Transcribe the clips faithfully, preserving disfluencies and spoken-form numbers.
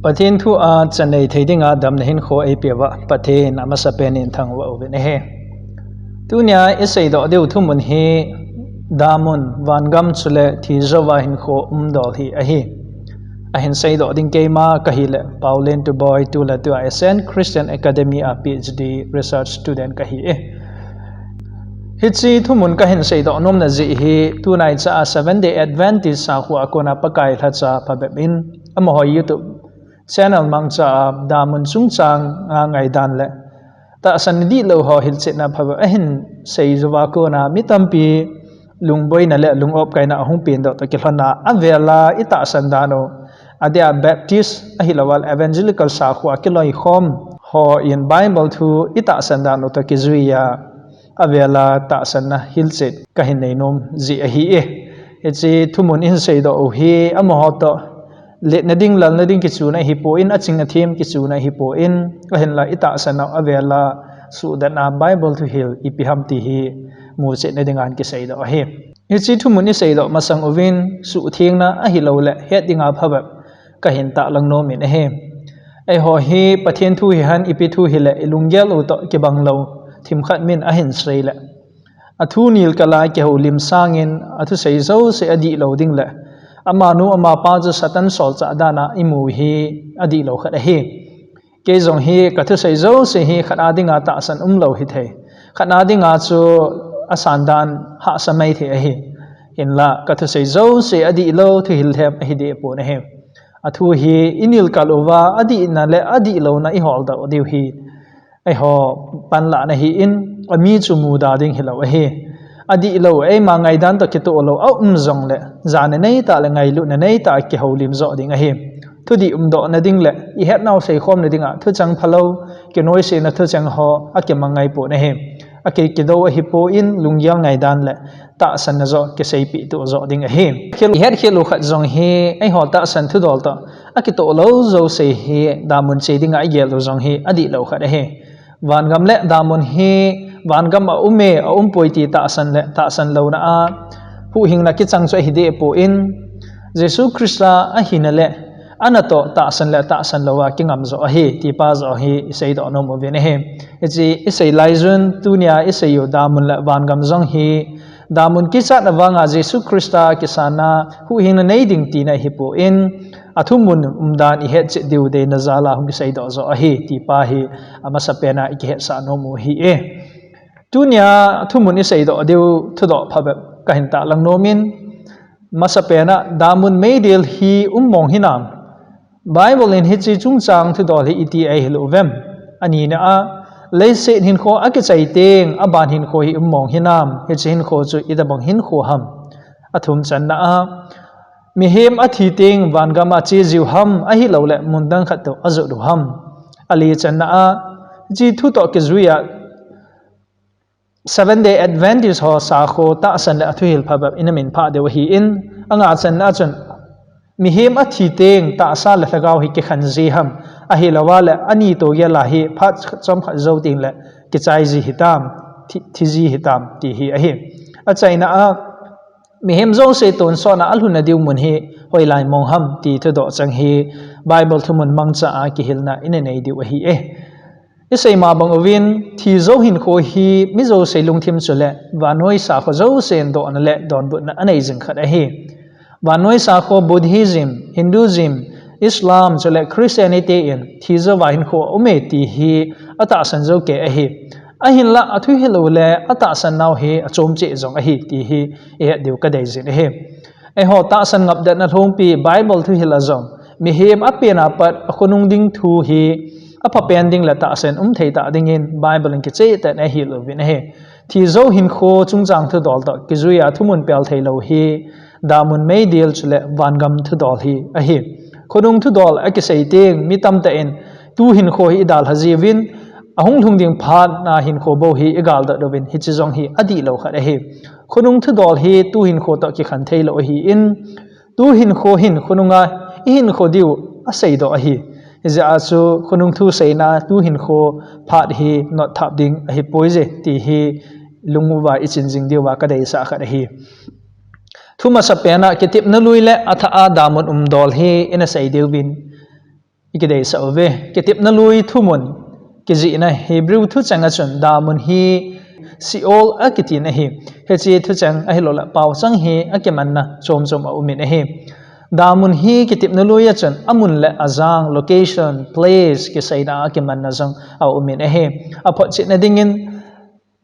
Pathen thu a chanei thei dinga damna hinkho eipeuva Pathen amasapen in thangvah uvin ahi. Tunia iseidoh diu thumun hi damun, vangam chule thijouva hinkho umdol hi ahi. Ahin seidoh ding keima kahile Pauline Tuboi, tuletua Ascent Christian Academy a PhD research student kahi e. Hiche thumun kahin seidoh nomna jeh hi tunaicha a Seventh Day Adventist sakhoa kona Pakai lhacha phabep in amaho YouTube channel mangcha a damun chungchang a ngaidan le tahsan dihlou ho hilchetna phabep ahin seijouva kona mi tampi lungboina le lung-opkaina ahung pendoh toh kilhonna avela itahsan dan u, adeh a Baptist ahilouleh Evangelical sakhoa kiloikhom hon Bible thu itahsan dan u toh kijuiya avela tahsanna hilchet kahin neinom jeh ahi e. Hiche thumun ihin seidoh u hi amaho toh letna ding, lalna ding kichuna ahipon, aching athem kichuna ahipon, ahinla itahsan u avela suhdetna Bible thuhil ipi ham ti hi muchetna dinga kiseidoh ahi. Hiche thumun iseidoh masang uvin suhthengna ahilouleh het dinga phabep kahin tahlang nomin ahi. Eiho hi Pathen thu hihen ipi thu hile ilunggel u toh kibanglou themkhat min ahin seile, athu nilkal a kihoulim sangin athusei jouse adihlou ding le amanu amapa chu Satan solchah dan a imu hi adihlou khat ahi. Kei jong hi kathusei jouse hi khat a dinga tahsan umlou hithei, khat a dinga chu asan dan hahsa mai thei ahi. Hinla kathusei jouse adihlou thuhil lhem ahidehpon ahi. Athu hi inilkal uva adihna le adihlouna iholdoh diu hi eiho panlahna ahin, ami chu muda ding hilou ahi. Adihlou, eima ngaidan toh kitoh lou aum jongle jana neitah le ngailutna neitah a kihoulim joh ding ahi. Thudih umdohna ding le ihetnau seikhomna dinga thucheng phalou, kinoisena thucheng ho akimang ngaipon ahi. Aki, kidou ahipon lunggel ngaidan le tahsanna joh kiseipeh toh joh ding ahi. Ihetkhel u khat jong hi eiho tahsan thudol toh akitoh lou jouse hi damun che dinga igel u jong hi adihlou khat ahi. Vangam le damun hi vangam a um e, aumpoi ti tahsan le tahsan louna a huhhingna kichang chu ahidehpon, Jesu Christa ahina le ana toh tahsan le tahsan louva kingam joh ahi tipa joh hi iseidoh nom uvin ahi. Hiche isei laijun tunia isei u damun le vangam jong hi damun kichatna vanga Jesu Christa kisanna huhhingna nei ding tina ahipon, athumun umdan ihetchet diu deina jal a hung kiseidoh joh ahi tipa hi amasapena ikihetsah nom u ahi e. Tunia thumun iseidoh diu thudoh phabep kahin tahlang nomin, masapena damun meidil hi um mong hinam? Bible in hiche chungchang thudol hi iti eihil uvem? Anina a, leiset hinkho akichai teng aban hinkho hi um mong hinam? Hiche hinkho chu itobang hinkho ham? Athum channa a, mihem athi teng vangam a chejiu ham ahilouleh mundang khat toh ajot u ham? Ali channa a, hiche thu toh kijuiya Seventh Day Adventist ho sakho tahsan le athuhil phabep ina minphah diu ahin, anga channa a chun mihem athi teng tahsa le lhagao hi kikhen ji ham, ahilouleh ani toh gel a hi phat chomkhat jou tengle kichai ji hitam, thi, thi ji hitam ti hi ahi. Achaina a, mihem jouse tonsot a alhunna diu mun hi hoilai mong ham ti thudoh chang hi Bible thumun mangcha a kihilna ina nei diu ahi e. Isei ma bang uvin, thijou hinkho hi mi jouse lungthim chule vannoi sakho jousen dohna le donbutna anei jing khat ahi. Vannoi sakho Buddhism, Hinduism, Islam chule Christianity in thijouva hinkho aume ti hi atahsan jou kei ahi. Ahinla athuhil u le atahsan nau hi achom cheh jong ahi ti hi ihet diu kadeijin ahi. Eiho tahsan ngapdatna lhompi Bible thuhil a jong mihem apen a pat akhonung ding thu hi aphapen ding le tahsan um thei tah dingin Bible in kichehtah in eihil uvin ahi. Thijou hinkho chungchang thudol toh kijuiya thumun pel theilou hi damun meidil chule vangam thudol hi ahi. Khonung thudol akisei teng mi tamtah in tu hinkho hi idalha jiuvin, ahung lhung ding phat a hinkho bou hi igaldoh uvin, hiche jong hi adihlou khat ahi. Khonung thudol hi tu hinkho toh kikhen theilou ahin, tu hinkho hin khonunga ihinkho diu aseidoh ahi. Hijeh a chu khonung thu seina tu hinkho phat hi notthap ding ahipoi je ti hi lunguva ichin jing diuva kadeisah khat ahi. Thu masapen a kitepna lui le athah a damun umdol hi ina sei diuvin, Ikideisah uve, kitepna lui thumun kijihna Hebrew thucheng a chun damun hi Sheol akitin ahi. Hiche thucheng ahilouleh paochang hi akimanna chomchom aumin ahi. Damun hi kitepna lui a chun amun le ajang, location, place, kiseina akimanna jong aumin ahi. Aphotchetna dingin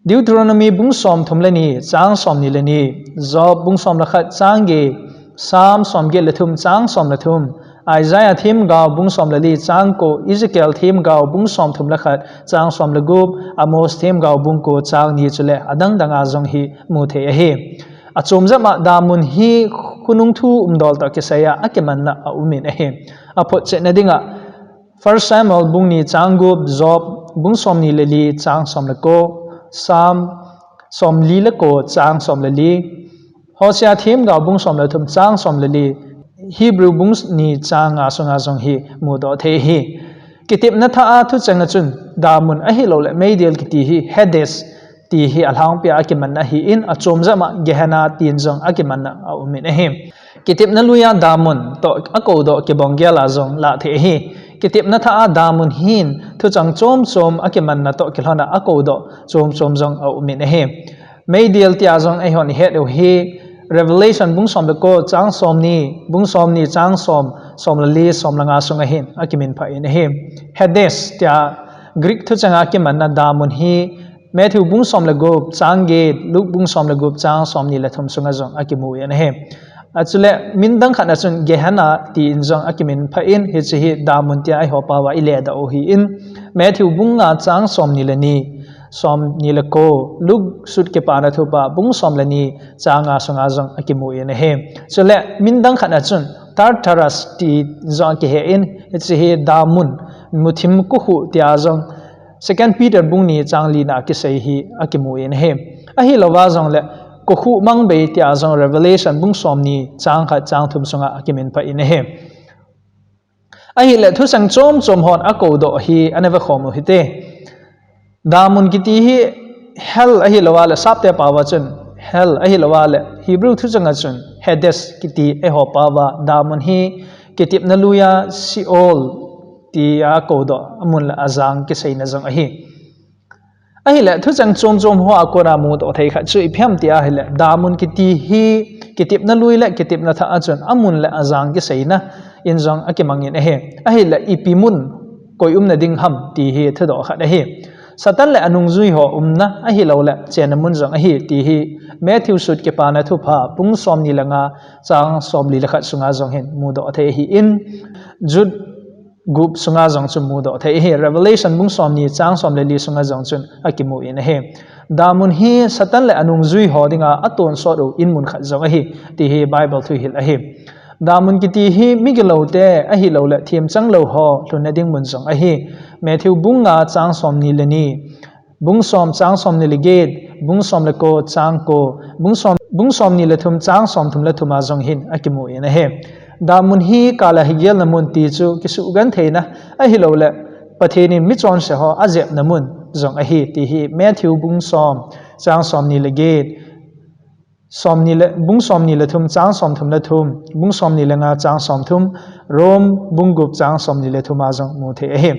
Deuteronomy bung somthum le ni, chang somni le ni, Job bung som le khat, chang get, Psalm somget le thum, chang som le thum, Isaiah themgao bung som le li, chang ko, Ezekiel themgao bung somthum le khat, chang som le gup, Amos themgao bung ko, chang ni chule adang danga jong hi mu thei ahi. Achom jep a damun hi khonung thu umdol toh kisaiya akimanna aumin ahi. Aphotchetna dinga First Samuel bung ni chang gup, Job bung somni le li chang som le ko, Psalm somli le ko chang som le li, Hosea themgao bung som le thum chang som le li, Hebrew bung ni chang nga sunga jong hi mudoh thei ahi. Kitepna thah a thucheng a chun damun ahilouleh meidil kiti hi Hades ti hi alhangpia akimanna ahin, achom jep a Gehenna tin jong akimanna aumin ahi. Kitepna lui a damun toh akoudoh kibonggel a jong lah thei ahi. Kitepna thah a damun hin thucheng chomchom akimanna toh kilhon a akoudoh chomchom jong aumin ahi. Meidil tia jong eihon ihet u hi Revelation bung som le ko chang somni, bung somni chang som, som le li, som le nga sunga hin akiminphah in ahi. Hades tia Greek thucheng a kimanna damun hi Matthew bung som le gup chang get, Luke bung som le gup chang somni le thum sunga jong akimun ahi. Achule min dang khat a chun Gehenna tin jong akiminphah in, hiche hi damun tia eiho pao a iledoh u ahin, Matthew bung nga chang somni le ni, somni le ko, Luke sut kipana thupha bung som le ni chang nga sunga jong akimun ahi. Chule min dang khat a chun Tartarus ti jong akihen, hiche hi damun muthim kokhuh tia jong Second Peter bung ni chang li na kisei hi akimun ahi. Ahilouva jongle kokhuh mangbei tia jong Revelation bung somni chang khat chang thum sunga akiminphah in ahi. Ahile thucheng chomchom hon akoudoh hi ana vekhom u hite. Damun kiti hi hell ahilouva le sapte pao a chun hell ahilouva le Hebrew thucheng a chun Hades kiti eiho pao a damun hi kitepna lui a Sheol tia koudoh amun le ajang kiseina jong ahi. Ahile thucheng chomchom hoa kona mudoh thei khat chu ipi ham tia ahile damun kiti hi kitepna lui le kitepna thah a chun amun le ajang kiseina in jong akimangin ahi. Ahile ipi mun koi umna ding ham ti hi thudoh khat ahi. Satan le anungjui ho umna ahilouleh chenna mun jong ahi ti hi Matthew sut kipana thupha bung somni le nga chang somli le khat sunga jong hin mudoh thei ahin, Jude gup sunga jong chu mudoh thei ahi. Revelation bung somni chang som le li sunga jong chun akimun ahi. Damun hi Satan le anungjui ho dinga atonsot u in mun khat jong ahi ti hi Bible thuhil ahi. Damun kiti hi migiloute ahilouleh themchang lou ho lhunna ding mun jong ahi. Matthew bung nga chang somni le ni, bung som chang somni le get, bung som le ko chang ko, bung som, bung somni le thum chang somthum le thum a jong hin akimun ahi. Damun hi kal a higelna mun ti chu kisugentheina ahilouleh Pathen in michonse ho ajepna mun jong ahi ti hi Matthew bung som chang somni le get, somni le, bung somni le thum chang somthum le thum, bung somni le nga chang somthum, Rome bung gup chang somni le thum a jong mu thei ahi.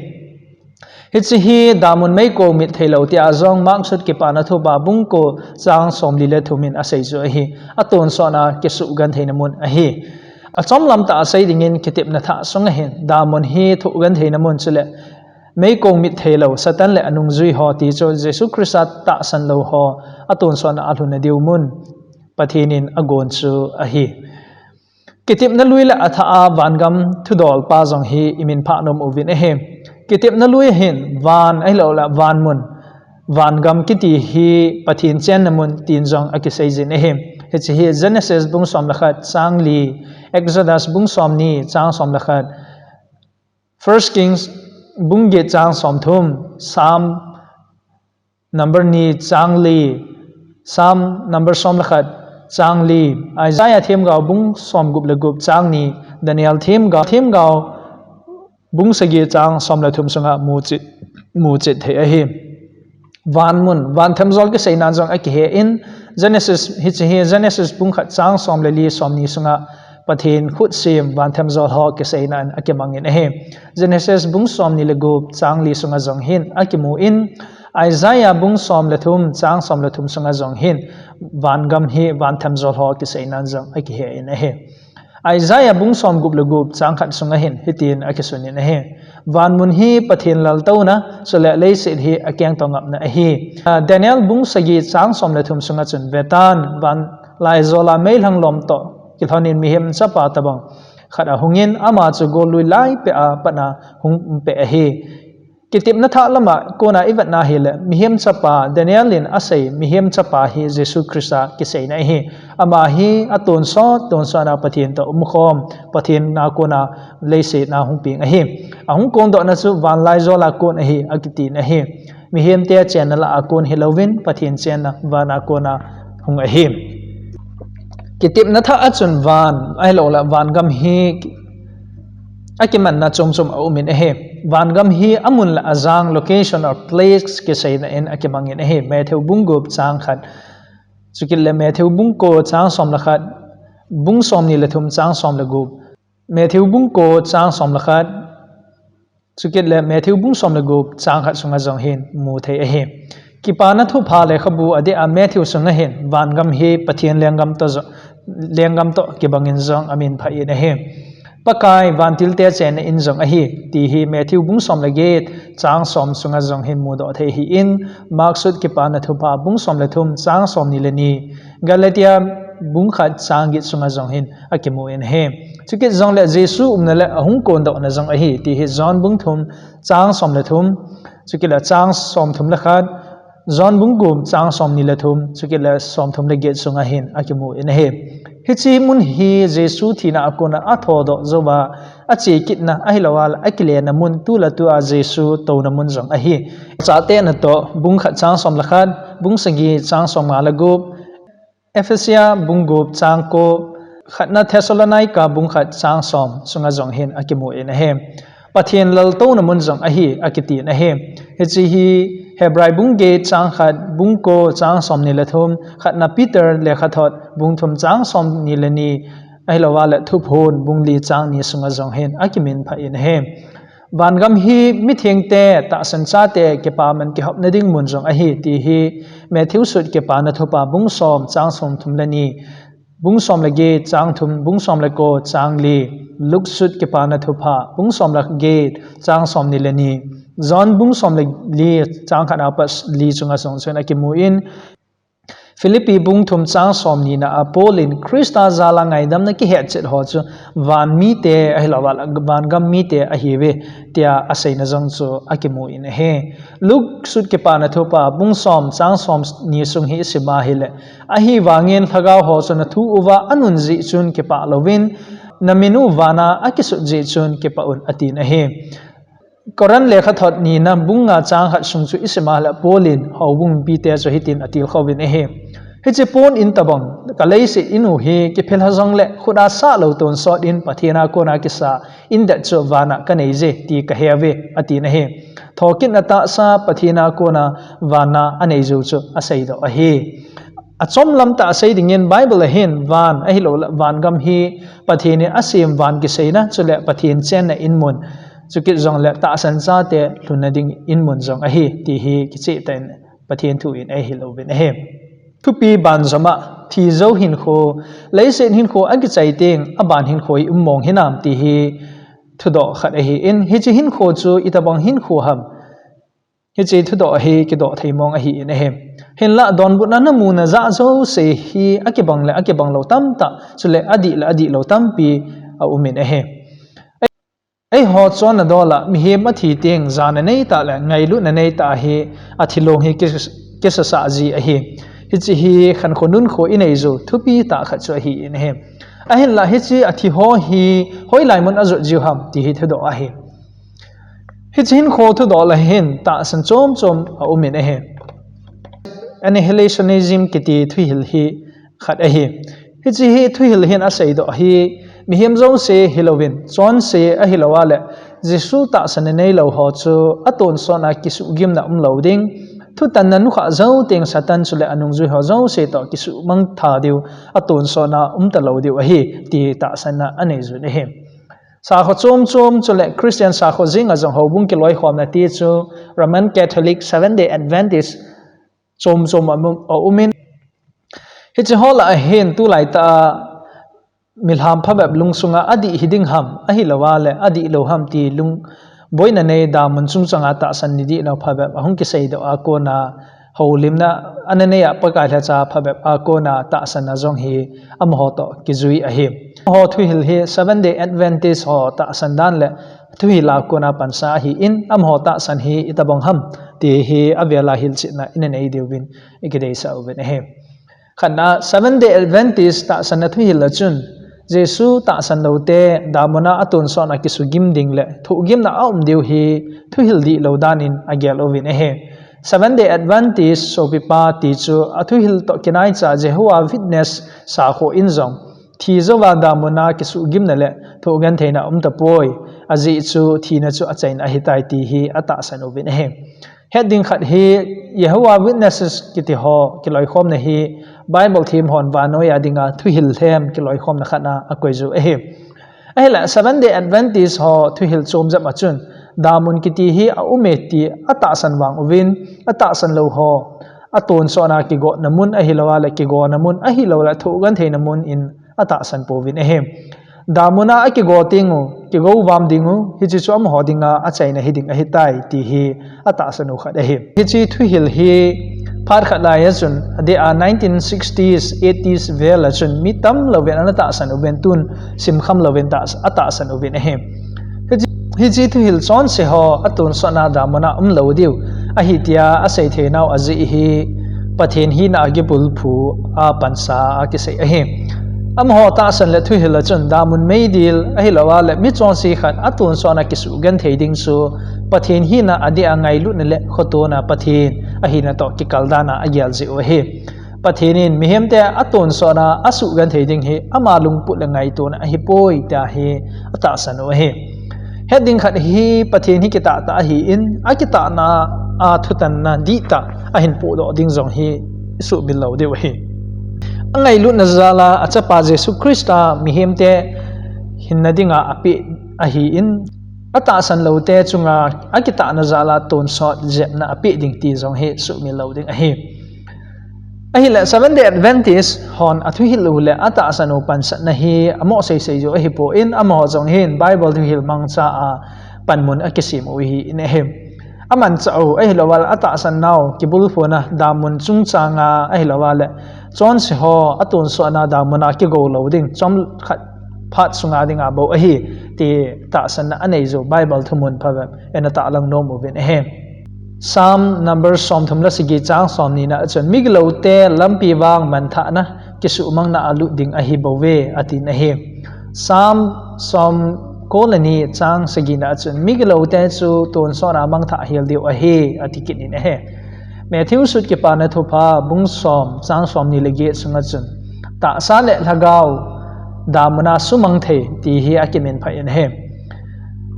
Hiche hi damun meikong mit theilou tia jong Mark sut kipana thupha bung ko chang somli le thum in asei chu ahi. Atonsot a kisugentheina mun ahi. Achomlam tah a sei dingin kitepna thah sunga hin damun hi thugentheina mun chule meikong mit theilou Satan le anungjui ho ti chu Jesu Christa tahsan lou ho atonsot a alhunna diu mun Pathen in agon chu ahi. Kitepna lui le athah a vangam thudol pa jong hi iminphah nom uvin ahi. Kitepna lui hin van ahilouleh van mun, vangam kiti hi Pathen chenna mun tin jong akiseijin ahi. Hiche hi Genesis bung som le khat chang li, Exodus bung somni chang som le khat, First Kings bung get chang somthum, Psalm number ni chang li, Psalm number som le khat chang li, Isaiah themgao bung somgup le gup chang ni, Daniel themgao, themgao bung sagi chang som le thum sunga muchit, muchit thei ahi. Van mun, van themjol kiseina jong akihen, Genesis, hiche hi Genesis bung khat chang som le li, somni sunga Pathen khut sem van themjol ho kiseina in akimangin ahi. Genesis bung som ni le gup chang li sunga jong hin akimu in, Isaiah bung som le thum chang som le thum sunga jong hin van gam hi van themjol ho kiseina in jong akihe in ahi. Isaiah bung som gup le gup chang khat sunga hin hitin akisun in ahi. Van mun hi Pathen laltouna, chule leiset hi akeng to ngapna ahi. Ah, Daniel bung sagi chang som le thum sunga chun vetan van laijola meilhang lom to kilhon in mihem chapa tabang khat ahungin ama chu gollui lai peh a patna hung um peh ahi. Kitepna thah lama kona ivetna hile, mihem chapa Daniel in asei, mihem chapa hi Jesu Christa kiseina ahi. Ama hi atonsot, tonsot a Pathen to umkhom, Pathen a kona leiset na hung peng ahi. Ahung kondohna chu van laijola kon ahi, akitin ahi. Mihem te chenna lah a kon hilouvin, Pathen chenna van a kona hung ahi. Kitepna thah a chun van, ahilou le van gam hi akimanna chom chom aumin ahi. Van gam hi amun le ajang, location or place kiseina in akimangin ahi. Matthew bung gup chang khat. Chukit le Matthew bung ko chang som le khat, bung som ni le thum chang som le gup. Matthew bung ko chang som le khat. Chukit le Matthew bung som le gup chang khat sunga jong hin mu thei ahi. Kipana thupha lekhabu adeh a Matthew sunga hin van gam hi Pathen lenggam to jo, lenggam to kibangin jong amin phah in ahi. Pakai vantil te chenna in jong ahi, ti hi Matthew bung som le get chang som sunga jong hin mudoh thei ahin, Mark sut Kipana Thupha bung som le thum chang som ni le ni, Galatia bung khat chang get sunga jong hin akimu in ahi. Chukit jong le Jesu umna le ahung kondohna jong ahi, ti hi John bung thum chang som le thum, chukit le chang som thum le khat, John bung gup chang som ni le thum, chukit le som thum le get sunga hin akimu in ahi. Hiche mun hi Jesu thina a kona athodoh jouva ache kitna ahilou le akilena mun, tu le tu a Jesu touna mun jong ahi. Chate natoh bung khat chang som le khat, bung sagi chang som nga le gup, Ephesia bung gup chang ko, khatna Thessalonica bung khat chang som sunga jong hin akimu in ahi. Pathen laltouna mun jong ahi, akitin ahi. Hiche hi Hebrai bung get chang khat, bung ko chang som ni le thum, khatna Peter lekhathot bung thum chang som ni le ni, ahilou le Thuphon bung li chang ni sunga jong hin akimin phah in ahi. Van gam hi mithengte, tahsan chate kipaman kihopna ding mun jong ahi, ti hi Matthew sut Kipana Thupha bung som chang som thum le ni, bung som le get chang thum, bung som le ko chang li, Luke sut Kipana Thupha bung som le get chang som ni le ni, John bung som le li chang khat a pat li chunga jong chun akimu in, Philippi bung thum chang som ni na a Paul in Christa jal a ngaidamna kihetchet ho chu van mite ahilou le van gam mite ahiuve, tia aseina jong chu akimu in ahi. Luke sut Kipana Thupha bung som chang som ni sung hi isim a hile, ahivangin lhagao ho chun athu uva anun jeh chun kipah louvin, namin u van a akisut jeh chun kipah un, atin ahi. Corinth lekhathot nina bung nga chang khat sung chu isim a le Paul in houbung mipite chu hitin atilkhouvin ahi. Hiche pon in tabang, ka leiset in u hi kiphel ha jongle khut a sah lou tonsot in Pathen a kona kisa in det chu van a kanei je ti kahe uve, atin ahi. Thokitna tahsa Pathen a kona van a anei jou chu aseidoh ahi. Achom lam tah a sei dingin Bible a hin van ahilou le van gam hi Pathen in asem van kiseina, chule Pathen chenna in mun, chukit jong le tahsan chate lhunna ding in mun jong ahi, ti hi kicheh tah in Pathen thu in eihil uvin ahi. Thupi banjom a, thi jou hinkho, leiset hinkho akichai teng, aban hinkho hi um mong hinam, ti hi thudoh khat ahin, hiche hinkho chu itobang hinkho ham, hiche thudoh hi kidoh thei mong ahin ahi. Hinlah donbutna namu najah jouse hi akibang le akibang lou tamtah, chule adih le adih lou tampi aumin ahi. Eiho chonna dol a mihem athi teng jana neitah le ngailutna neitah hi athilong hi kis-, kisasah ji ahi. Hiche hi khankho nunkho inei jou thupi tah khat chu ahin ahi. Ahinlah hiche athi ho hi hoilai mun ajot jiu ham ti hi thudoh ahi. Hiche hinkho thudoh lah a hin tahsan chom chom aumin ahi. Annihilationism kiti thuhil hi khat ahi. Hiche hi thuhil hin aseidoh hi mihem jouse hilouvin, chonse ahilou a le Jesu tahsan nei lou ho chu atonsot a kisuhgimna umlou ding, thutanna nukhah jou teng Satan chule anungjui ho jouse toh kisuhmang tha diu, atonsotna umta lou diu ahi, ti tahsanna anei jun ahi. Sakho chom chom chule Christian sakho jinga jong houbung kiloikhomna ti chu Roman Catholic, Seventh Day Adventist chom chom a um, a umin. Hiche ho lah a hin tulai tah a milham phabep lungsunga adih hiding ham, ahilouva le adih lou ham ti lung boina nei damun chungchanga tahsan ni dihlou phabep ahung kiseidoh a kona houlimna ana nei a Pakai lhacha phabep a kona tahsanna jong hi amaho toh kijui ahi. Amaho thuhil hi Seventh Day Adventist ho tahsan dan le thuhil a kona pansa ahin, amaho tahsan hi itobang ham ti hi avela hilchetna ina nei diuvin ikideisah uvin ahi. Khatna, Seventh Day Adventist tahsanna thuhil a chun, Jesu tahsan loute damuna atonsotna kisugim ding le thohgimna aum diu hi thuhil dihlou danin agel uvin ahi. Seventh Day Adventist sopipa ti chu athuhil toh kinaicha Jehovah Witness sakho in jong, thi jouva damuna kisuhgimna le thohgentheina umtapoi, ajeh chu thina chu achaina ahitai ti hi atahsan uvin ahi. Het ding khat hi Jehovah Witnesses kiti ho kiloikhomna hi Bible them hon vannoi a dinga thuhil lhem kiloikhomna khatna akoiju ahi. Ahile Seventh Day Adventist ho thuhil chom jep a chun, damun kiti hi aume ti atahsan vang uvin, atahsan lou ho atonsotna kigotna mun ahilouva le kigona mun ahilou le thohgentheina mun in atahsan pouvin ahi. Damuna akigo tengu, kigo vam dingu, hiche chu amaho dinga achaina hiding ahitai ti hi atahsan u khat ahi. Hiche thuhil hi phat khat lai a chun, adeh a nineteen sixties, eighties vel a chun mi tamlouvin ana tahsan uvin tun simkham louvin tah, atahsan uvin ahi. Hiche, hiche thuhil chonse ho atonsotna damuna umlou diu ahi tia asei theinau ajeh hi Pathen hina a kibulphu a pansa a kisei ahi. Amaho tahsan le thuhil a chun damun meidil ahilouva le mi chonse khat atonsotna kisuhgenthei ding chu Pathen hina adeh a ngailutna le khotona Pathen ahina toh kikal dana agel jeh u ahi. Pathen in mihemte atonsotna asuhgenthei ding hi ama lungput le ngaitona ahipoi tia hi atahsan u ahi. Het ding khat hi Pathen hi kitah tah ahin, akitahna a thutanna dihtah ahin pohdoh ding jong hi isuhmil lou diu ahi. Angailutna jal a achapa Jesu Christa mihemte hinna dinga apeh ahin, atahsan loute chunga akitahna jal a tonsot jepna apeh ding ti jong hi suhmil lou ding ahi. Ahile Seventh Day Adventist hon athuhil u le atahsan u pansatna hi amoh seisei jou ahipon, amaho jong hin Bible thuhil mangcha a panmun akisem u ahin ahi. Amanchah u ahilouva le atahsan nau kibulphuna damun chungchanga ahilouva le chonse ho atonsotna damuna kigo lou ding chomkhat phat sunga dinga bou ahi ti tahsanna anei jou Bible thumun phabep in atahlang nom uvin ahi. Psalm number somthum le sagi chang somni na a chun, migiloute lampi vang manthahna kisuhmangna a lut ding ahi bouve, atin ahi. Psalm somko le ni chang sagi na a chun, migiloute chu tonsot a mangthah hel diu ahi, ati kit in ahi. Matthew sut Kipana Thupha bung som chang somni le get sunga chun, tahsa le lhagao damuna sumang thei ti hi akiminphah in ahi.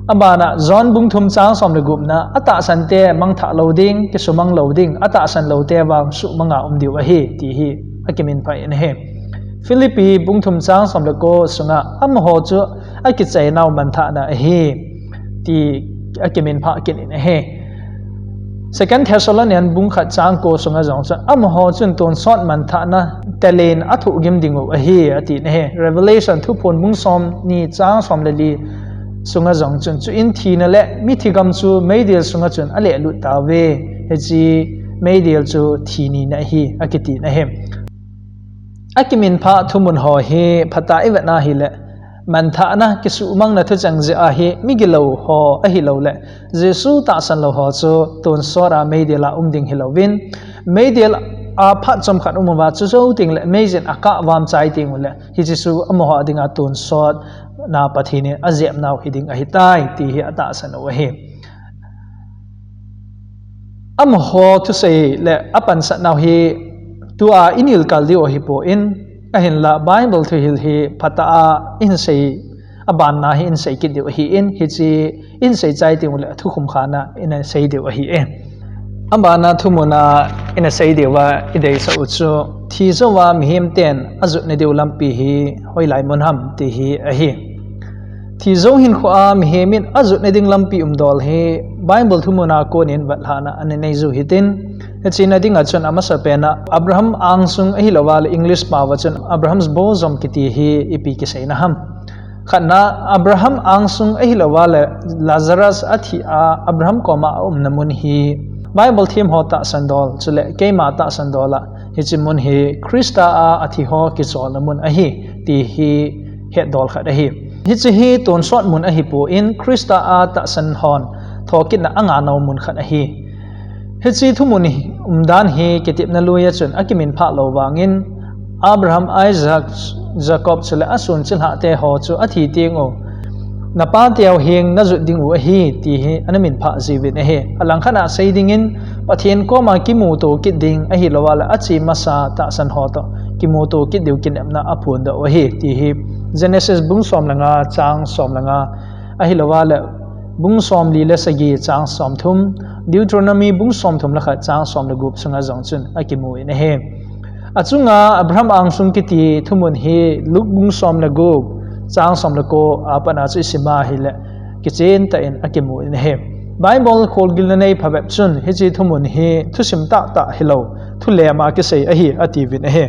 Abana John bung thum chang som le gupna, atahsante mangthah lou ding, kisumang lou ding, atahsan loute vang suhmanga um diu ahi, ti hi akiminphah in ahi. Philippi bung thum chang som le ko sunga, amaho chu akichainau manthahna ahi, ti akiminphah kit in ahi. Second Thessalonian bung khat chang ko sunga jong chun, amaho chun tonsot manthahna talen athohgim ding u ahi, ati in ahi. Revelation Thuphon bung somni chang som le li sunga jong chun, chuin thina le mithi gam chu meidil sunga chun alehlut tauve. Hiche meidil chu thi nina ahi, akiti in ahi. Akiminphah thumun ho hi phatah a ivet na hile, manthahna kisuhmangna thucheng jeh a hi migilou ho ahilou le, Jesu tahsan lou ho chu tonsot a meidil a um ding hilouvin, meidil a phat chomkhat um uva chu jou teng le meijin akah vam chai teng u le, hiche chu amaho a dinga tonsot na Pathen in ajepnau hiding ahitai, ti hi atahsan u ahi. Amaho thusei le apansatnau hi tua inilkal diu ahipon, ahinla Bible thuhil hi phatah a ihin sei, abanna hi ihin sei kit diu ahin, hiche ihin sei chai teng u le athukhum khana ihin sei diu ahi e. Abana thumun a ina sei diuva ideisah u chu, thi jouva mihem ten ajotna diu lampi hi hoilai mun ham ti hi ahi. Thi jou hinkho a mihem in ajotna ding lampi umdol hi Bible thumun a konin vetlhahna ana nei u hitin, hiche na dinga chun amasapen a Abraham angsung ahilouva le English pao a chun Abraham's bosom kiti hi ipi kiseina ham. Khatna, Abraham angsung ahilouva le Lazarus athi a Abraham koma aumna mun hi Bible them ho tahsan dol, chule keima tahsan dol a hiche mun hi Christa a athi ho kicholna mun ahi ti hi hetdol khat ahi. Hiche hi tonsot mun ahipon Christa a tahsan hon thokitna angah nau mun khat ahi. Hiche thumun hi umdan hi kitepna lui a chun akiminphah lou vangin Abraham, Isaac, Jacob chule ason chilhah te ho chu athi teng u, napa teu heng najot ding u ahi ti hi ana minphah jiuvin ahi. Alangkhat a sei dingin Pathen koma kimuto kit ding ahilouva le ache masa tahsan ho toh kimuto kit diu kinepna aphondoh u ahi ti hi Genesis bung som le nga chang som le nga ahilouva le bung somli le sagi chang somthum, Deuteronomy bung somthum le khat chang som le gup sunga jong chun akimu in ahi. Achunga Abraham angsung kiti thumun hi Luke bung som le gup chang som le ko a pat a chu isim a hile kichen tah in akimu in ahi. Bible kholgilna nei phabep chun hiche thumun hi thusim tahtah hilou, thulhem a kisei ahi atiuvin ahi.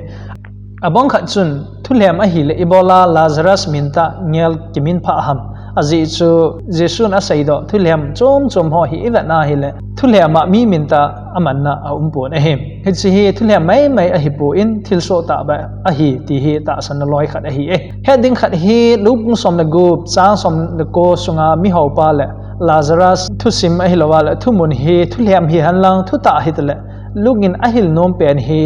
Abang khat chun thulhem ahile ibola Lazarus min tah ngel kiminphah ham, ajeh chu Jesun aseidoh thulhem chom chom ho hi ivet a hile thulhem a mi min tah amanna aumpon ahi. Hiche hi thulhem maimai ahipon thilsoh tah beh ahi ti hi tahsanna loi khat ahi e. Het ding khat hi Luke bung som le gup chang som le ko sunga mihaopa le Lazarus thusim ahilouva le thumun hi thulhem hihen lang thutah hitale Luke in ahil nom pen hi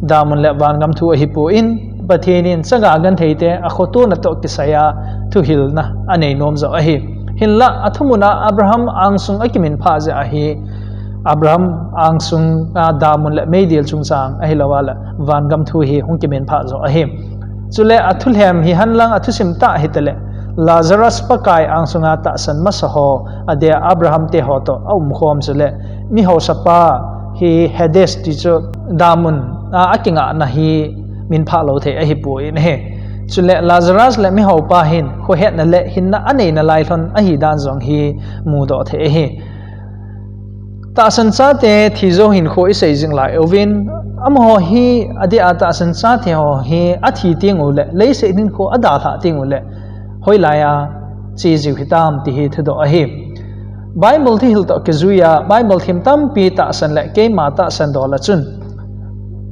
damun le vangam thu ahipon Pathen in chaga genthei te akhoto natoh kisai a thuhilna anei nom joh ahi. Hinlah athumun a Abraham angsung akiminphah jeh ahi Abraham angsung a damun le meidil chungchang ahilouva le vangam thu hi hung kiminphah joh ahi. Chule athulhem hihen lang athusim tah hitale Lazarus Pakai angsunga tahsan masa ho adeh a Abraham te ho toh aumkhom chule mihaosapa hi Hades ti chu damun a akingahna hi minphah lou thei ahipon ahi. Chule Lazarus le mihaopa hin khohetna le hinna aneina lai lhon ahidan jong hi mudoh thei ahi. Tahsan chate thi jou hinkho isei jing lai uvin, amaho hi adeh a tahsan chate ho hi athi teng ule leiset hinkho adalhah teng ule hoilai a che jiu hitam ti hi thudoh ahi. Bible thuhil toh kijui a Bible them tampi tahsan le keima tahsan dol a chun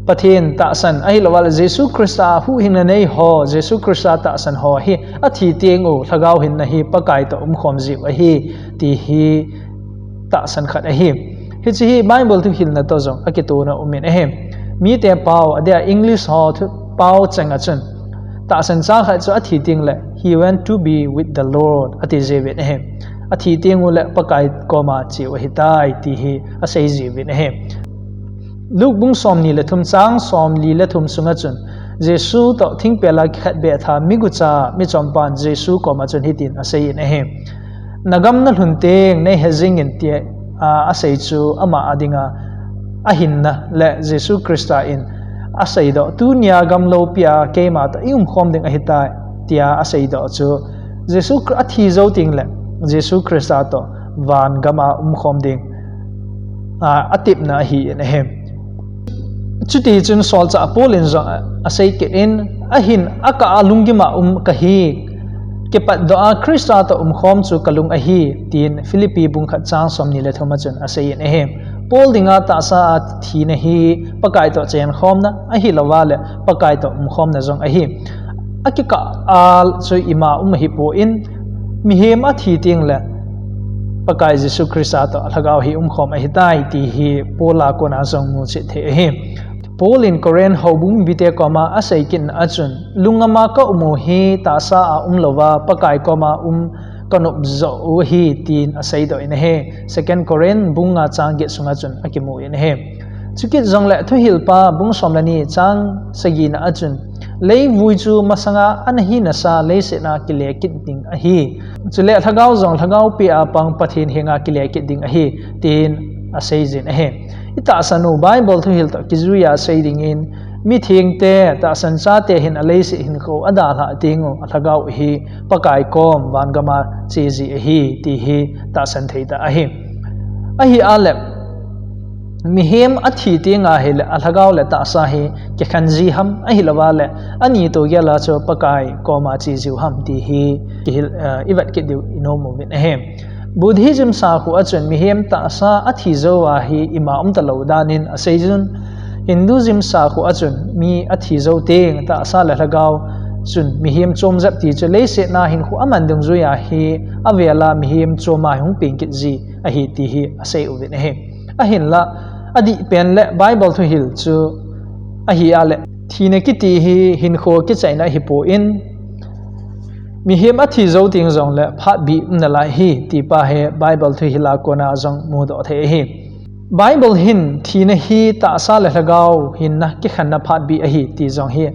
Pathen tahsan ahilouva le Jesu Christa huhhingna nei ho, Jesu Christa tahsan ho hi athi teng u lhagao hinna hi Pakai toh umkhom jiu ahi ti hi tahsan khat ahi. Hiche hi Bible thuhilna toh jong akitona umin ahi. Mite pao adeh a English ho thu pao chang a chun tahsan cha khat chu athi teng le he went to be with the Lord ati jiuvin ahi. Athi teng ule Pakai koma cheu ahitai ti hi asei jiuvin ahi. Luke bung somni le thum chang somli le thum sunga chun Jesu toh thingpel a kikhetbeh tha migucha michompan Jesu koma chun hitin asei in ahi. Nagam nalhun teng neihe jingin tia asei chu ama a dinga ahinna le Jesu Christa in aseidoh tunia gam loupia keima toh iumkhom ding ahitai tia aseidoh chu Jesu athi jou teng le Jesu Christa toh vangam a umkhom ding atepna ahi in ahi. Chutichun solchah Paul in jong asei kit in ahin akah a lunggim a um kahi, kipatdoh a Christa toh umkhom chu kalung ahi tin Philippi bung khat chang somni le thum a chun asei in ahi. Paul dinga tahsa a thina hi Pakai toh chenkhomna ahilouva le Pakai toh umkhomna jong ahi. Akikah a chu ima um ahipon mihem athi teng le Pakai Jesu Christa toh alhagao hi umkhom ahitai ti hi Paul a kona jong muchet thei ahi. Paul in Corinth houbung mite koma asei kitna a chun lungngam a kaum u hi tahsa a umlouva Pakai koma um kanop joh u ahi tin aseidoh in ahi. Second Corinth bung nga chang get sunga chun akimu in ahi. Chukit jongle thuhilpa bung som le ni chang sagina a chun leivui chu masanga ana hinasa leiset a kile kit ding ahi. Chule lhagao jong lhagaopi a pang Pathen henga kile kit ding ahi tin asei jin ahi. I tahsan u Bible thuhil toh kijui a sei dingin, mithengte, tahsan chate hin aleiset hinkho adalhah teng u alhagao hi Pakai kom vangam a che ji ahi ti hi tahsan thei tah ahi. Ahi a le, mihem athi teng ahile alhagao le tahsa hi kikhen ji ham, ahilou a le ani toh gel a chu Pakai kom a che jiu ham ti hi kihil, eh, i vet kit diu i nom uvin ahi. Buddhism sakhu a chun mihem tahsa athi jou a hi ima um talou dan in asei jin, Hinduism sakhu a chun mi athi jou teng tahsa le lhagao chun mihem chom jep ti chu leiset a hinkho aman dungjui a hi avel a mihem chom a hung peng kit ji ahi ti hi asei uvin ahi. Ahinla, adih pen le Bible thuhil chu ahi a le, thina kiti hi hinkho kichaina ahipon, mihem athi jou teng jong le phatbih um nalai ahi ti pa hi Bible thuhil a kon a jong mudoh thei ahi. Bible hin thina hi tahsa le lhagao hinna kikhenna phatbih ahi ti jong hi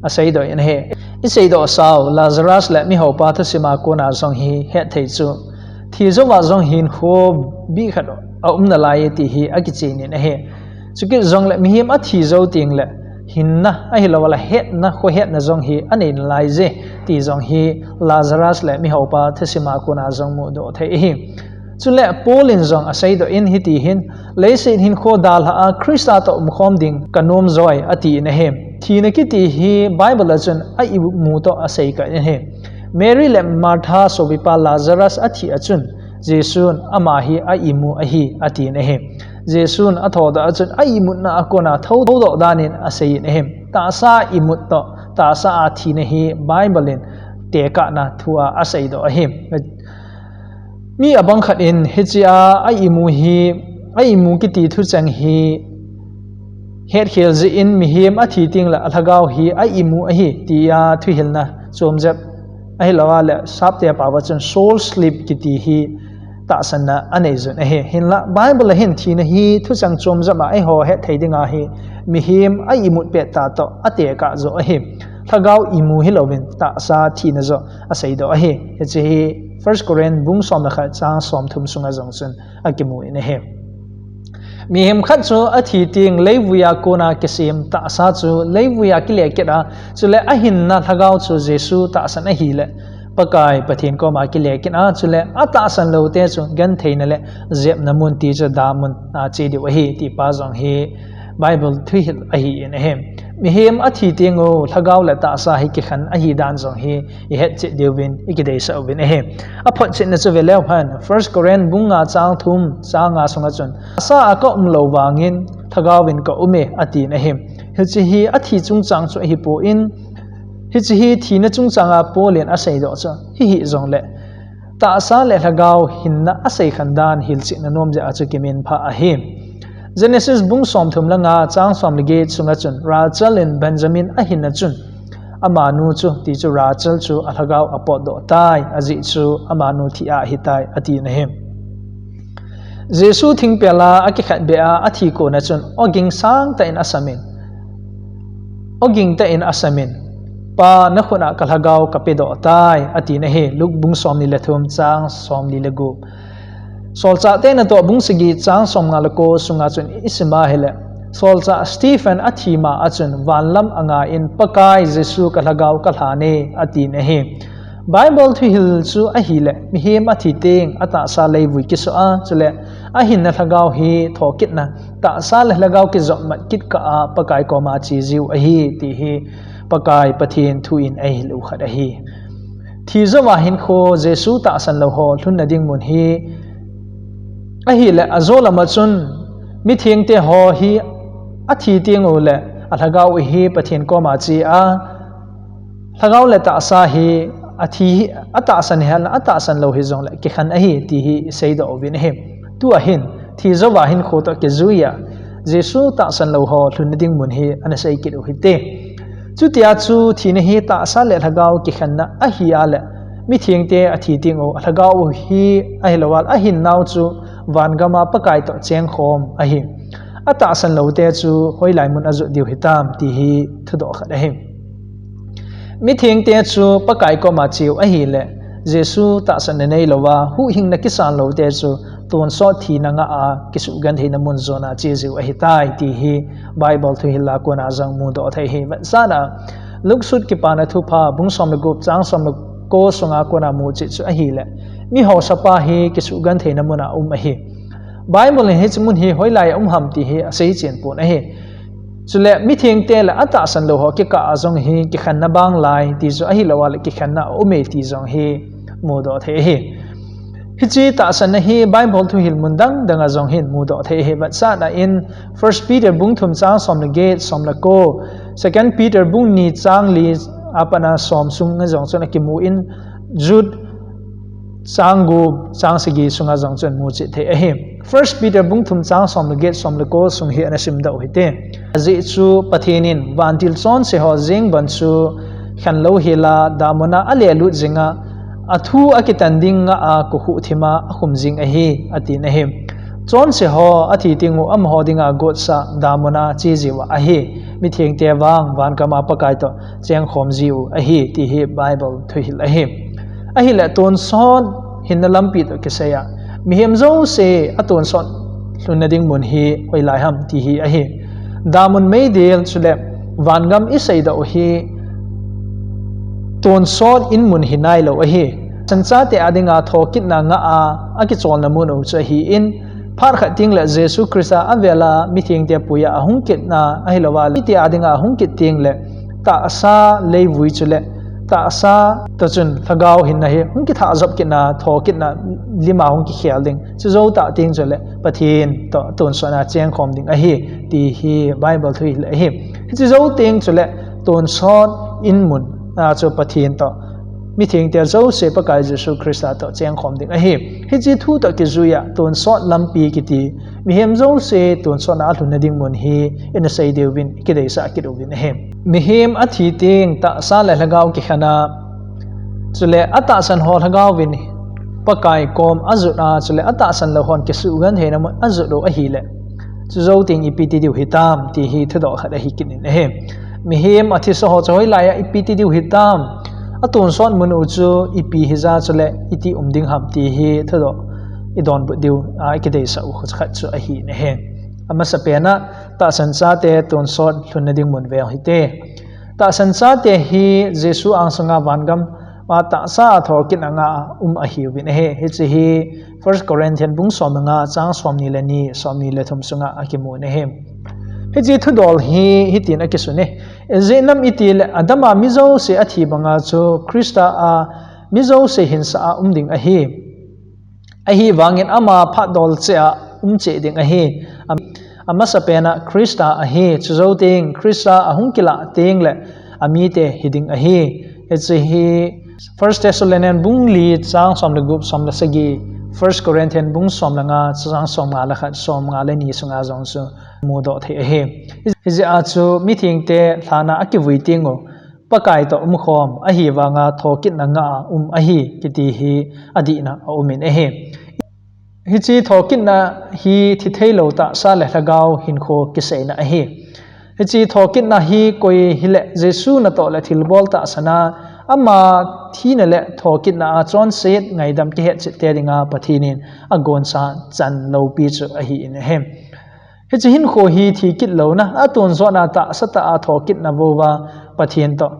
aseidoh in ahi. I seidoh sau, Lazarus le mihaopa thusim a kon a jong hi het thei chu, thi jou a jong hinkho bih khat aum nalai ti hi akichen in ahi. Chukit jong le mihem athi jou teng le hinna ahilou a le hetna, khohetna jong hi anei nalai je ti jong hi Lazarus le mihaopa thusim a kon a jong mudoh thei ahi. Chule Paul in jong aseidoh in hiti hin, leiset hinkho dalhah a Christa toh umkhom ding kanom joi ati in ahi. Thina kiti hi Bible a chun a imu toh asei kit in ahi. Mary le Martha sopipa Lazarus athi a chun, Jesun ama hi a imu ahi ati in ahi. Jesun athodoh a chun a imutna a kon a thoudoh dan in asei in ahi. Tahsa imut toh tahsa a thina hi Bible in tekahna thu a aseidoh ahi. Mi abang khat in hiche a a imu hi, a imu kiti thucheng hi hetkhel jeh in mihem athi teng le alhagao hi a imu ahi ti a thuhilna chom jep ahilou a le sapte pao a chun soul sleep kiti hi tahsanna anei jun ahi. Hinla Bible a hin thina hi thucheng chom jep a eiho het thei ding a hi mihem a imut pet tah toh atekah joh ahi. Lhagao imu hilouvin tahsa thina joh aseidoh ahi. Hiche hi First Corinth bung som le khat chang som thum sunga jong chun akimu in ahi. Mihem khat chu athi teng leivui a kon a kisem tahsa chu leivui a kile kit a, chule ahinna lhagao chu Jesu tahsan ahile Pakai Pathen kom a kile kit a, chule atahsan lou te chu gentheina le jepna mun ti chu damun a che diu ahi ti pa jong hi Bible thuhil ahi in ahi. Mihem athi teng u lhagao le tahsa hi kikhen ahi dan jong hi i hetchet diuvin i kideisah uvin ahi. Aphotchetna chu ve leu hen, First Corinth bung nga chang thum chang nga sunga chun, tahsa a ka um lou vangin lhagao in ka um e ati in ahi. Hiche hi athi chungchang chu ahipon, hiche hi thina chungchang a Paul in aseidoh chu hihi jongle tahsa le lhagao hinna aseikhen dan hilchetna nom jeh a chu kiminphah ahi. Genesis bung som thum le nga chang som le get sunga chun Rachel in Benjamin ahinna chun amanu chu ti chu Rachel chu alhagao apotdoh tai, ajeh chu amanu thi a ahitai ati in ahi. Jesu thingpel a akikhetbeh a athi kon a chun oging sangtah in asam in, oging tah in asam in, Pa, nakhut a kalhagao kapedoh tai ati in ahi. Luke bung somni le thum chang somli le gup. Solchahte natoh bung sagi chang somnga le ko sunga chun isim a ahile, Solchah Stephen athi ma a chun vanlam anga in Pakai Jesu kalhagao kalhan e ati in ahi. Bible thuhil chu ahile, mihem athi teng atahsa leivui kisoh a, chule ahinna lhagao hi thokitna, tahsa le lhagao kijopmat kit kah a Pakai kom a che jiu ahi ti hi Pakai Pathen thu in eihil u khat ahi. Thi jou a hinkho Jesu tahsan lou ho lhunna ding mun hi ahile, ajo lam a chun mithengte ho hi athi teng u le alhagao hi Pathen kom a che a, lhagao le tahsa hi athi hi atahsan hihen lang atahsan lou hijongle kikhen ahi ti hi iseidoh uvin ahi. Tua hin thi jou a hinkho toh kijui a Jesu tahsan lou ho lhunna ding mun hi ana sei kit u hite. Chutia chu thina hi tahsa le lhagao kikhenna ahi a le, mithengte athi teng u alhagao hi ahilou a le ahinnau chu vangam a Pakai toh chengkhom ahi. Atahsan lou te chu hoilai mun ajot diu hitam ti hi thudoh khat ahi. Mithengte chu Pakai kom a che u ahile, Jesu tahsanna neilouva, huhhingna kisan loute chu tonsot thina ngah a kisugentheina mun jona che jiu ahitai ti hi Bible thuhil a kona jong mudoh thei ahi. Vetsahna, Luke sut Kipana Thupha bung som le gup chang som le ko sunga kona muchet chu ahile, mi haosapa hi kisugentheina muna um ahi. Bible in hiche mun hi hoilai a um ham ti hi aseichen pon ahi. Chule mithengte le atahsan lou ho kikah a jong hi kikhenna bang lai ti chu ahilouva le kikhenna aume ti jong hi mudoh thei ahi. Hiche tahsanna hi Bible thuhil mun dang dang a jong hin mudoh thei ahi. Vetsahna in First Peter bung thum chang som le get, som le ko, Second Peter bung ni chang li a pat a som sunga jong chun akimu in, Jude chang gup, chang sagi sunga jong chun muchet thei ahi. First Peter bung thum chang som le get, som le ko sung hi ana simdoh u hite. Ajeh chu Pathen in vantil chonse ho jeng ban chu khen louhel a, damun a alelut jing a, athu akitan ding ngah a kikhuh thim a akhum jing ahi, atin ahi. Chonse ho athi teng u amaho dinga gotsah damun a che jiu ahi. Mithengte vang vangam a Pakai toh chengkhom jiu ahi ti hi Bible thuhil ahi. Ahile tonsot hinna lampi toh kisai a, mihem jouse atonsot lhunna ding mun hi hoilai ham ti hi ahi. Damun meidil chule vangam iseidoh u hi tonsot in mun hi nailou ahi. Tahsan chate a dinga thokitna ngah a akicholna mun u chu ahin, phat khat teng le Jesu Christa avel a mithengte pui a ahung kitna ahilouva, mite a dinga ahung kit teng le tahsa leivui chule tahsa toh chun lhagao hinna hi hung kithah jop kitna, thokitna lim a hung kikhel ding. Chujou tah teng chule Pathen toh tonsot a chengkhom ding ahi ti hi Bible thuhil ahi. Hiche jou teng chule tonsot in mun a chu Pathen toh mithengte jouse Pakai Jesu Christa toh chengkhom ding ahi. Hiche thu toh kijui a tonsot lampi kiti, mihem jouse tonsot a alhunna ding mun hi ina sei diuvin kideisah kit uvin ahi. Mihem athi teng tahsa le lhagao kikhen a, chule atahsan ho lhagao vin Pakai kom ajot a, chule atahsan lou hon kisugentheina mun ajot u ahile, chujou teng ipi ti diu hitam ti hi thudoh khat ahi kit in ahi. Mihem athisa ho chu hoilai a ipi ti diu hitam, atonsot mun u chu ipi hija chule iti um ding ham ti hi thudoh idonbut diu a ikideisah u khat chu ahi in ahi. Amasapen a tahsan chate tonsot lhunna ding mun veu hite. Tahsan chate hi Jesu angsunga vangam a tahsa a thokitna ngah a um ahiuvin ahi. Hiche hi First Corinthian bung som le nga chang somni le ni, somni le thum sunga akimun ahi. Hiche thudol hi hitin akisun e. Ijeh inem itile Adam a mi jouse athi banga chu Christa a mi jouse hinsa a um ding ahi. Ahivangin ama phatdol cheh a um cheh ding ahi. Am-, amasapen a Christa ahi, chujou teng Christa ahung kilah teng le amite hiding ahi. Hiche hi First Thessalonian bung li chang som le gup, som le sagi, First Corinthian bung som le nga chang som nga le khat, som nga le ni sunga jong chu mudoh thei ahi. Hijeh a chu mithengte lhan a akivui teng u Pakai toh umkhom ahivanga thokitna ngah a um ahi kiti hi adihna aumin ahi. Hiche thokitna hi thitheilou tahsa le lhagao hinkho kiseina ahi. Hiche thokitna hi koi hile Jesu natoh le thilbol tahsan a ama thina le thokitna a chonset ngaidam kihetchet te dinga Pathen in agonsa chan loupi chu ahi in ahi. Hiche hinkho hi thi kit louna, atonsot a tahsa tah a thokitna vouva Pathen toh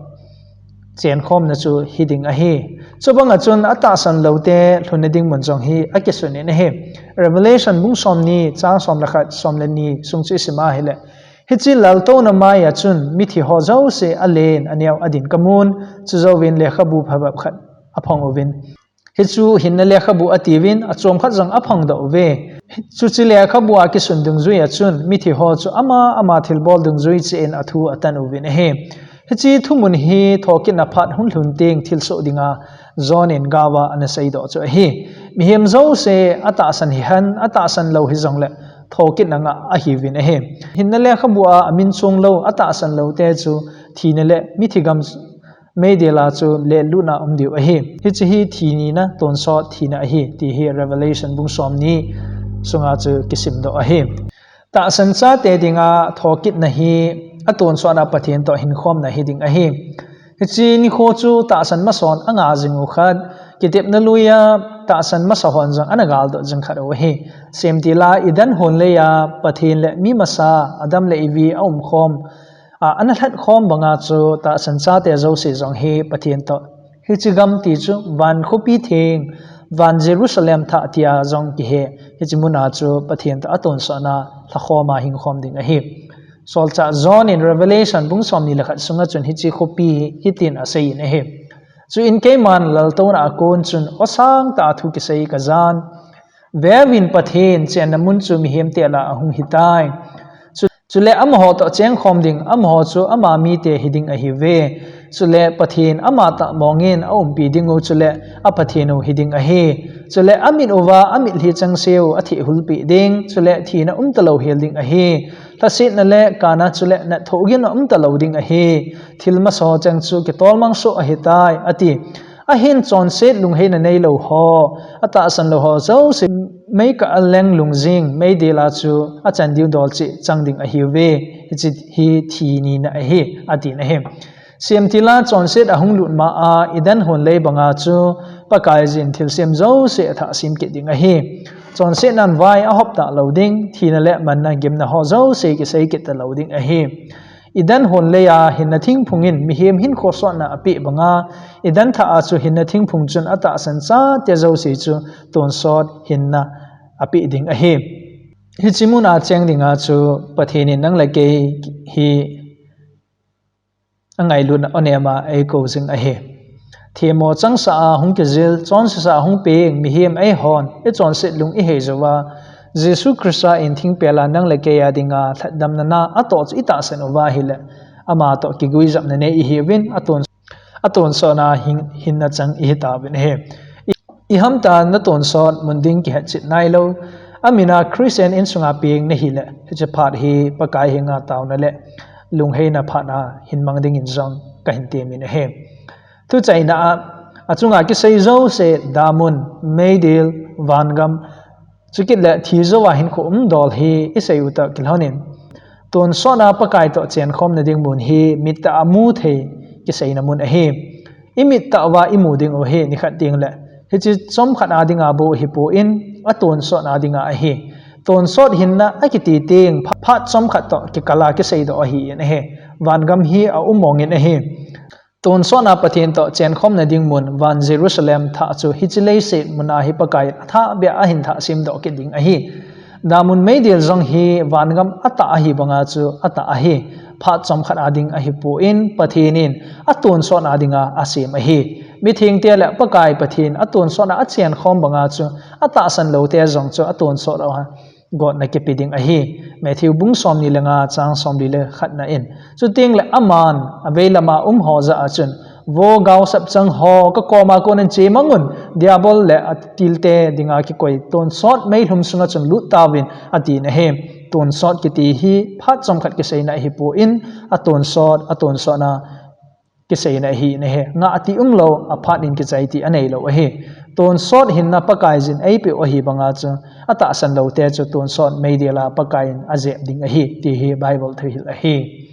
chenkhomna chu hiding ahi. Chubanga chun atahsan loute lhunna ding mun jong hi akisun in ahi. Revelation bung somni chang som le khat, som le ni sung chu isim a hile, hiche laltouna mai a chun mithi ho jouse alen aneo adin kamun, chujouvin lekhabu phabep khat aphong uvin. Hichu hinna lekhabu atiuvin, achom khat jong aphongdoh uve. Chuche lekhabu a kisun dungjui a chun mithi ho chu ama ama thilbol dungjui cheh in athu atan uvin ahi. Hiche thumun hi thokitna phat hung lhun teng thilsoh dinga John in gaova ana seidoh chu ahi. Mihem jouse atahsan hihen, atahsan lou hijongle thokitna ngah ahiuvin ahi. Hinna lekhabu a amin chong lou, atahsan loute chu thina le mithi gam meidil a chu lelut a um diu ahi. Hiche hi thi nina, tonsot thina ahi, ti hi Revelation bung somni sunga chu kisimdoh ahi. Tahsan chate dinga thokitna hi atonsot a Pathen toh hinkhomna hiding ahi. Hiche nikho chu tahsan mason angah jing u khat, Kitepna lui a tahsan masa hon jong ana galdoh jing khat u ahi. Semtil a Eden hon lei a Pathen le mi masa Adam le Evi a um khom, a, ana lhat khom banga chu tahsan chate jouse jong hi Pathen toh, hiche gam ti chu van khopi theng, van Jerusalem thah tia jong kihe, hiche mun a chu Pathen toh atonsot na lhakhom a hing khom ding ahi. Solchah John in Revelation bung somni le khat sunga chun hiche khopi hi hitin asei in ahi. Chuin keiman laltouna a kon chun aw sangtah a thu kisei kajan. Veuvin, Pathen chenna mun chu mihem te lah a hung hitai. Chu, chule amaho toh chengkhom ding, amaho chu ama mite hiding ahiuve. Chule Pathen amatah mongin aumpi ding u, chule a Pathen u hiding ahi. Chule amit uva amitlhi changseh u athehhulpeh ding, chule thina umtalou hel ding ahi. Lhasetna le kana chule natthoh gin umtalou ding ahi. Thil masa cheng chu kitolmang soh ahitai, ati. Ahin chonset lungheina neilou ho, atahsan lou ho jouse meikah a leng lungjing meidil a chu achan diu dol cheh chang ding ahiuve. Hiche hi thi nina ahi, atin ahi. Semtil a chonset ahung lut ma a Eden hon lei banga chu Pakaiyin thilsem jouse athah sem kit ding ahi. Chonsetnan vai ahop talou ding, thina le manna gimna ho jouse kisei kit talou ding ahi. Eden hon lei a hinna thingphung in mihem hinkho sotna apeh banga, Eden thah a chu hinna thingphung chun atahsan chate jouse chu tonsot hinna apeh ding ahi. Hiche mun a cheng dinga chu Pathen in nang le kei hi angailutna aw nema eikou jing ahi. Themmo changseh a hung kijil, chonsesa hung peng mihem eihon ichonset lung ihei jouva, Jesu Christa in thingpel a nang le kei a dinga lhatdamna na atoh chu itahsan uva ahile, ama toh kiguijopna nei ihiuvin, aton, atonsot na hin, hinna chang ihitauvin ahi. I, ihamtah natonsot mun ding kihetchet nailou, amin a Christian insunga peng nahile, hiche phat hi Pakai henga taona le lungheina phat a hin mang dingin jong kahin temin ahi. Thuchaina a, achunga kisei jouse, damun, meidil, vangam, chukit le thi jouva hinkho umdol hi isei u toh kilhonin, tonsot a Pakai toh chenkhomna ding mun hi mittah a muthei kiseina mun ahi. Imittah uva imu ding u hi nikhat tengle hiche chomkhat a dinga bou ahipon, atonsot a dinga ahi. Tonsot hinna akiti teng pha-, phat chomkhat toh kikal a kiseidoh ahin ahi. Vangam hi aum mongin ahi. Tonsot a Pathen toh chenkhomna ding mun van Jerusalem thah chu hiche leiset mun a hi Pakai in athahbeh a ahin thah semdoh kit ding ahi. Damun meidil jong hi vangam atah ahi banga chu atah ahi. Phat chomkhat a ding ahipon, Pathen in atonsot a dinga asem ahi. Mithengte le Pakai Pathen atonsot a achenkhom banga chu atahsan loute jong chu atonsot a gotna kipe ding ahi. Matthew bung somni le nga chang somli le khatna in. Chutengle aman avei lama um ho jah a chun, Vo gaosap chang ho, kakoma konin chemangun, Diabol le atilte dinga kikoi tonsot meilhum sunga chun lut tauvin, atin ahi. Tonsot kiti hi phat chomkhat kiseina ahipon, atonsot, atonsot na kiseina ahin ahi. Ngah ti umlou, aphat in kichai ti aneilou ahi. Tonsot hinna Pakaiyin eipeh u ahi banga chu, atahsan loute chu tonsot meidil a Pakai in ajep ding ahi, ti hi Bible thuhil ahi.